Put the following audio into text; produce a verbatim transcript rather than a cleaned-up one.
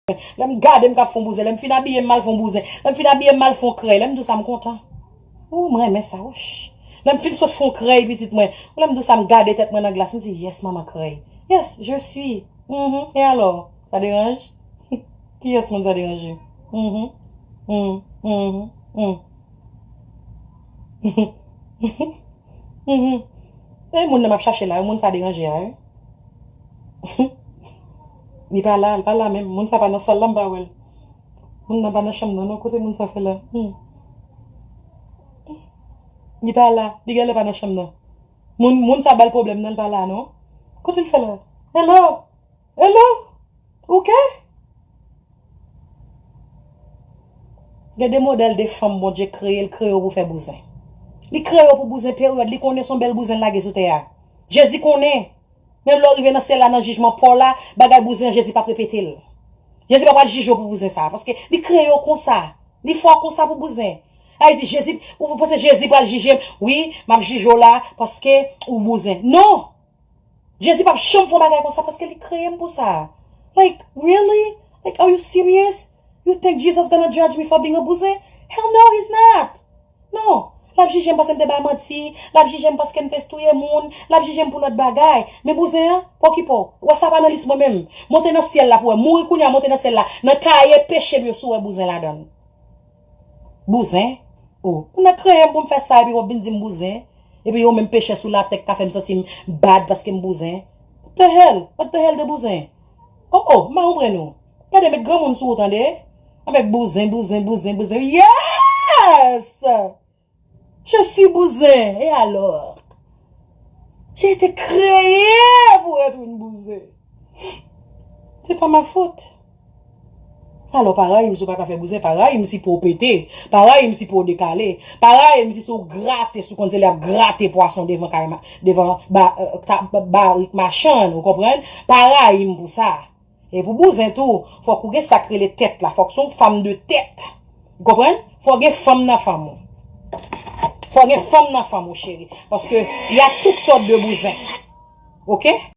Lè m gade m k ap fè yon bouzen, lè m fin abiye m al fè yon bouzen, lè m fin abiye m al fè yon krèy, lè m di w sa m kontan. Ou, m renmen sa, wouch. Lè m fin sot fè yon krèy, pitit mwen, ou, lè m di w sa m gade tèt mwen nan glas, m di, yes, manman krèy. Yes, je suis. Mhm. Et alors, ça dérange? Kiyès moun sa deranje? Mhm. Mhm. Mhm. Mhm. Mhm. E moun nan m ap chache la, moun sa deranje a, wi. Li pa la, li pa la menm. Moun sa pa nan sal la, m pa wè l. Moun nan pa nan chanm nan, non. Kote moun sa fè la? Hmm. Li pa la, li genlè pa nan chanm nan. Moun, moun sa ba l pwoblèm nan, li pa la, non. Kote l fè la? Hello? Hello? Ou ke? Gen de modèl de fanm Bondye kreye, l kreye w pou fè bouzen. Li kreye w pou bouzen peryòd, li konnen se yon bèl bouzen l lage sou tè a. Jezi konnen. Menm lè w rive nan syèl la, nan jijman pa w la, bagay bouzen an, Jezi p ap repete l. Jezi pa pral jije w pou bouzen sa a, paske li kreye w konsa. Li fè w konsa pou bouzen. A, li di, Jezi, ou panse Jezi pral jije m? Wi, m ap jije w la, paske ou bouzen. Non! Jezi p ap janm fè yon bagay konsa paske li kreye m pou sa. Like, really? Like, are you serious? You think Jesus gonna judge me for being a bouzen? Hell no, he's not. Non. L ap jije m paske m te bay manti. L ap jije m paske m te touye moun. L ap jije m pou lòt bagay. Men bouzen an, pa okipe w. Ou wè sa pa nan lis mwen menm. Monte nan syèl la pou wè. Mouri kounye a, monte nan syèl la. Nan kaye peche m yo si w wè bouzen ladan l. Bouzen? Oh, moun nan kreye m pou m fè sa epi w ap vin di m bouzen? Epi yon menm peche sou latè k ka fè m santi m bad paske m bouzen? What the hell? What the hell de bouzen? Oh, oh, m a konprann ou. Gade, met granmoun sou ou, tande. Avèk bouzen, bouzen, bouzen, bouzen. Yes! Je suis bouzen. Et alors? J'ai été créé pour être une bouzen. C'est pas ma faute. Alò, pa rayi m si w pa ka fè bouzen, pa rayi m si po w pete, pa rayi m si po w dekale, pa rayi m si se w grate, si w konn se lè y ap grate pwason devan kay ma-, devan ba-, euh, ta-, ba-, barik machann, ou konprann? Pa rayi m pou sa. E pou bouzen tou, fòk ou gen sa k rele tèt la. Fòk se yon fanm de tèt. Ou konprann? Fòk gen fanm nan fanm ou. Fòk gen fanm nan fanm ou, cheri. Paske y a tout sòt de bouzen. Oke?